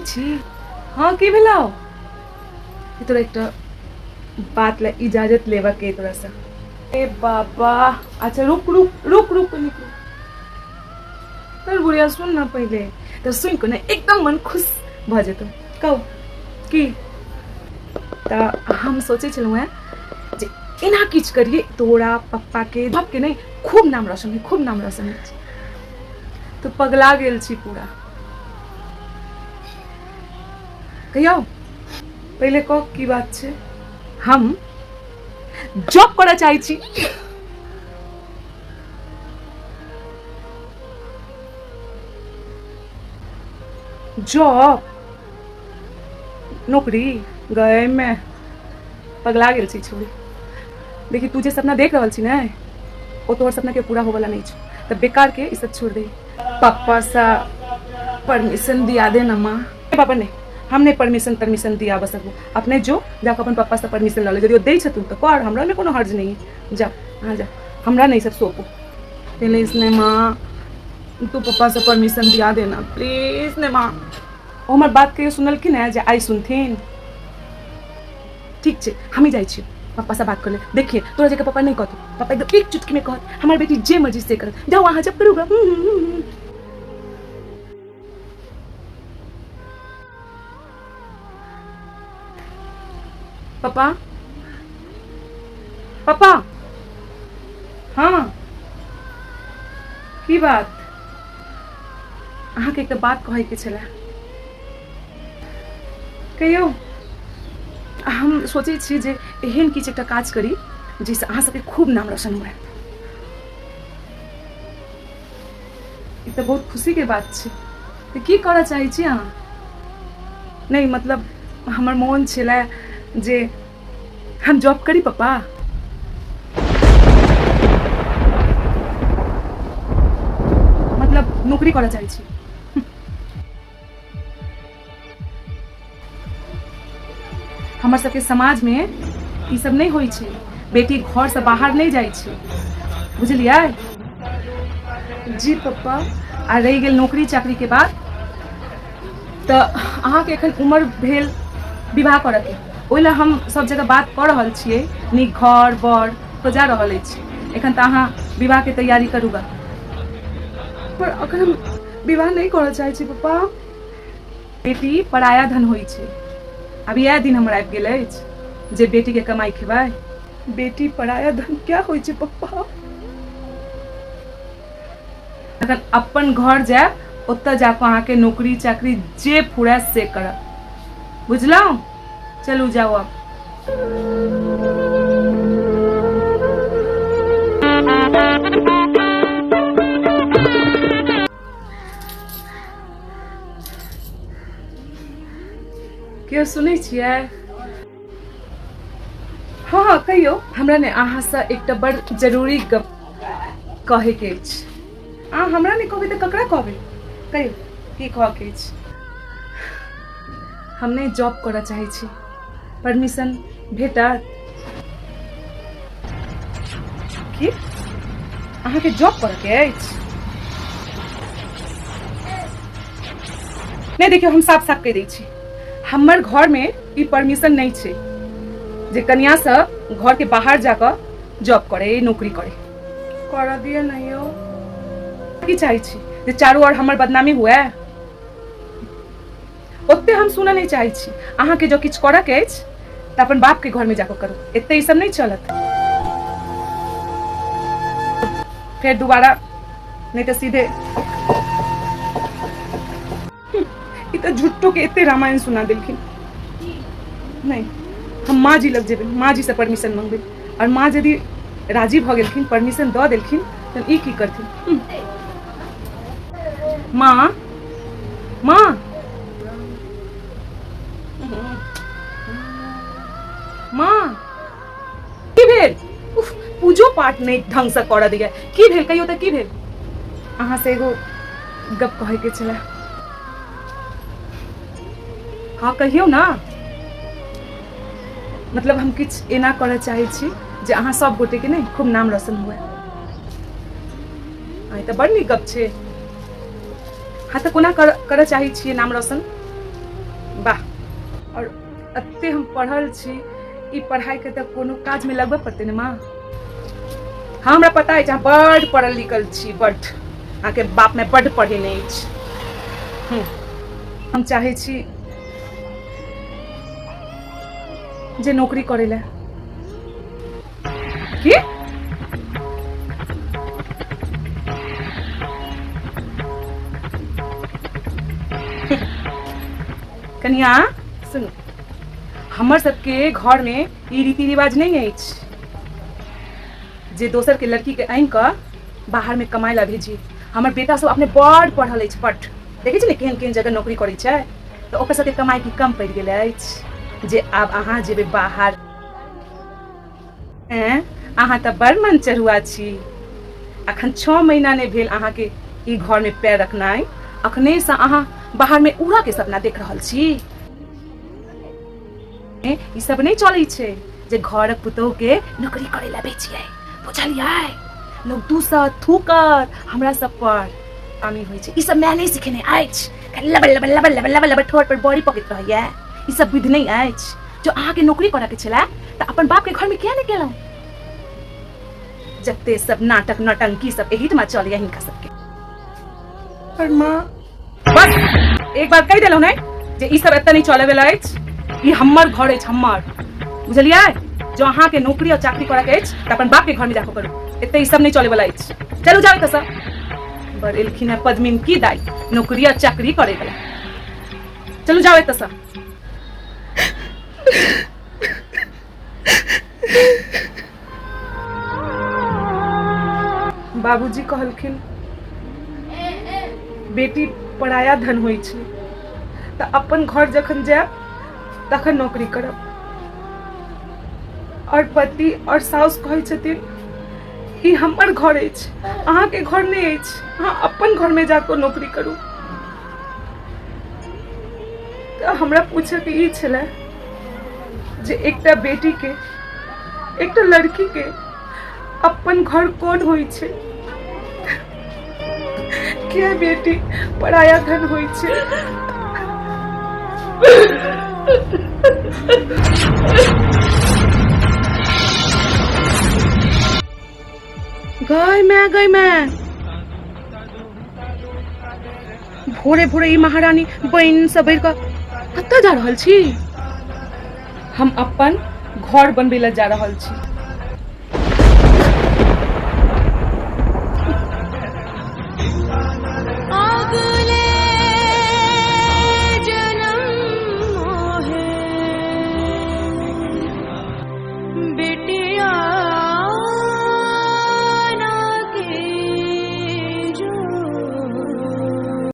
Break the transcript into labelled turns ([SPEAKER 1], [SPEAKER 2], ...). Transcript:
[SPEAKER 1] छी? हँ, की भेलौ? ई तोरा एकटा बात लए इजाजत लेबऽ के तोरासँ। ए बाबा, अच्छा रुक रुक रुक रुक कनिक रुक। तर बुढ़िया, सुन ना पहिले तऽ सुनि कऽ ने एकदम मन खुश भऽ जेतौ। कहू की? तऽ हम सोचै छलहुँ हेँ जे एना किछु करियै, तोरा पप्पाके सबके नहि खूब नाम रोशन होइ, खूब नाम रोशन होइ। तऽ पगला गेल छी पूरा। कहियौ पहिले, कह की बात छै? हम जॉब करऽ चाहै छी। जॉब, नौकरी। गए में पगला गेल छी छोड़ी। देखी, तू जे सपना देख रहल छी ने, ओ तोहर सपना के पूरा होवला नहीं छौ, तऽ बेकार के ई सब छोड़ दे। पप्पा सा परमिशन दिया दे ना माँ। पापा नहीं, हम नहीं परमिशन परमिशन दिया सकबो। अपने जो जाकर अपन पप्पा से परमिशन लऽ ले। यदि ओ दै छथुन तऽ कर, हमरा में कोनो हर्ज नहीं है। जा, हाँ जा, हमरा नहीं सब सौंपो। प्लीज ने माँ, तू पप्पा से परमिशन दिया देना, प्लीज ने माँ। ओ हमर बात कहियो सुनलखिन है जे आइ सुनथिन? ठीक छै, हमही जाइ छी पप्पा से बात कर ले। देखिए, तोरा जगह पप्पा नहीं कहतो। पप्पा एकदम एक चुटकी में कहत, हमार बेटी जे मर्जी से करत। जाओ अहाँ, जब करूँगा। पप्पा, पप्पा। हाँ, की बात? अहाँके एकटा बात कहैके छलै। कहियौ। हम सोचै छी जे एहन किछु एकटा काज करी जाहिसँ अहाँ सबके खूब नाम रोशन हुए। ई तऽ बहुत खुशीके बात छै। तऽ की करऽ चाहै छी अहाँ? नहि, मतलब हमर मोन छलै जे हम जॉब करी पप्पा। मतलब नौकरी करऽ चाहै छी। हमर सबके समाजमे ई सब नहि होइ छै। बेटी घरसँ बाहर नहि जाइ छै, बुझलियै? जी पप्पा। आ रहि गेल नौकरी चाकरीके बात, तऽ अहाँके एखन उमर भेल विवाह करऽके। ओहि लए हम सब जगह बात कऽ रहल छियै। नीक घर बर खोजा रहल अछि। एखन तऽ अहाँ विवाहके तैयारी करू गा। पर एखन हम विवाह नहि करऽ चाहै छी पप्पा। बेटी पराया धन होइ छै। आब इएह दिन हमर आबि गेल अछि जे बेटीके कमाइ खेबै? बेटी पराया धन क्या होइ छै पप्पा? अगर अपन घर जायब, ओतऽ जाकऽ अहाँके नौकरी चाकरी जे फुराय से करब, बुझलहुँ? चलू, जाउ आब। केओ सुनै छियै? हँ हँ, कहियौ। हमरा ने अहाँसँ एकटा बड़ जरूरी गप कहैके अछि। अहाँ हमरा नहि कहबै तऽ ककरा कहबै? कहियौ, की कहऽके अछि? हम नहि जॉब करऽ चाहै छी, परमिशन भेटत की? अहाँके जॉब करऽके अछि? नहि, देखियौ, हम साफ साफ कहि दै छी, हमर घरमे ई परमिशन नहि छै जे कनिया सब घरके बाहर जाकऽ जॉब करे, नौकरी करे। करऽ दिअ नहि यौ। की चाहै छी, जे चारू ओर हमर बदनामी हुए? ओते हम सुनऽ नहि चाहै छी। अहाँके जँ किछु करऽके अछि तऽ अपन बापके घरमे जाकऽ करू, एते ई सब नहि चलत। फेर दोबारा नहि तऽ सीधे ई तऽ झुट्टो के एते रामायण सुना देलखिन। नहि, हम माँ जी लग जेबै, माँ जी से परमिशन मंगबै और माँ यदि राजी भऽ गेलखिन, परमिशन दऽ देलखिन, तऽ ई की करथिन? माँ, माँ, माँ। की भेल? उफ, पूजो पाठ नहि ढंगसँ करऽ दैया। की भेल, कहियो तऽ, की भेल? अहाँ से एगो गप कहैके छलै। हँ, कहियौ ने। मतलब हम किछु एना करऽ चाहै छी जे अहाँ सब गोटेके ने खूब नाम रोशन हुए। आइ तऽ बड़ नीक गप छै। हँ, तऽ कोना करऽ चाहै छियै नाम रोशन? एते हम पढ़ल छी, ई पढ़ाइके तऽ कोनो काजमे लगबऽ पड़तै ने माँ। हाँ, हमरा पता अछि अहाँ बड्ड पढ़ल लिखल छी, बड्ड अहाँके बाप माय बड्ड पढ़ेने अछि। हम चाहै छी जे नौकरी करै लए। की कनिया सुनू, हमर सबके घरमे ई रीति रिवाज नहि अछि जे दोसरके लड़कीके आनि कऽ बाहरमे कमाइ लए भेजी। हमर बेटा सब अपने बड़ पढ़ल अछि, बड देखै छी ने केहन केहन जगह नौकरी करै छै, तऽ ओकर सबके कमाइ की कम पड़ि गेल अछि जे आब अहाँ जेबै बाहर? एँ, अहाँ तऽ बड़ मन चढ़ुआ छी। अखन 6 महीना नहि भेल अहाँके ई घरमे पैर रखनाइ, अखनेसँ अहाँ बाहरमे उड़ऽके सपना देख रहल छी। ई सब नहि चलै छै जे घरक पुतोहके नौकरी करै लए बेचियै, बुझलियै? लोग दूसत थूकत हमरा सब पर। आमी होइ छै ई सब माय नहि सिखेने अछि। लबर लबर लबर लबर लबर लबर ठोर पर बड़ी पकैत रहैया, ई सब विधि नहि अछि। जो अहाँके नौकरी करऽके छलै तऽ अपन बापके घरमे किया नहि केलहुँ? जते सब नाटक नौटंकी सब एहिठमा चलैया हिनका सबके। पर माँ, बस एक बार कहि देलहुँ ने जे ई सब एतऽ नहि चलै वला अछि। ई हमर घर अछि, हमर, बुझलियै? जो अहाँके नौकरी और चाकरी करऽ के अछि तऽ अपन बाप के घर में जाकऽ करू, एतऽ ई सब नहि चलै वला अछि। चलू जाउ एतऽसँ। बड़ एलखिन है पद्मिन की दाई नौकरी और चाकरी करे वला। चलू जाउ एतऽसँ। बाबूजी कहलखिन बेटी पराया धन होइ छै, तऽ अपन घर जखन जायब तखन नौकरी करब। और पति और साउस कहै छथिन ई हमर घर अछि, अहाँके घर नहि अछि, अहाँ अपन घरमे जाकऽ नौकरी करू। तऽ हमरा पूछैके ई छलै जे एकटा बेटीके, एकटा लड़कीके अपन घर कोन होइ छै? किया बेटी पराया धन होइ छै? गय मैं, गय मैं, भोरे भोरे ई महारानी बनि सबरि कऽ कतऽ जा रहल छी? हम अपन घर बनबै लए जा रहल छी।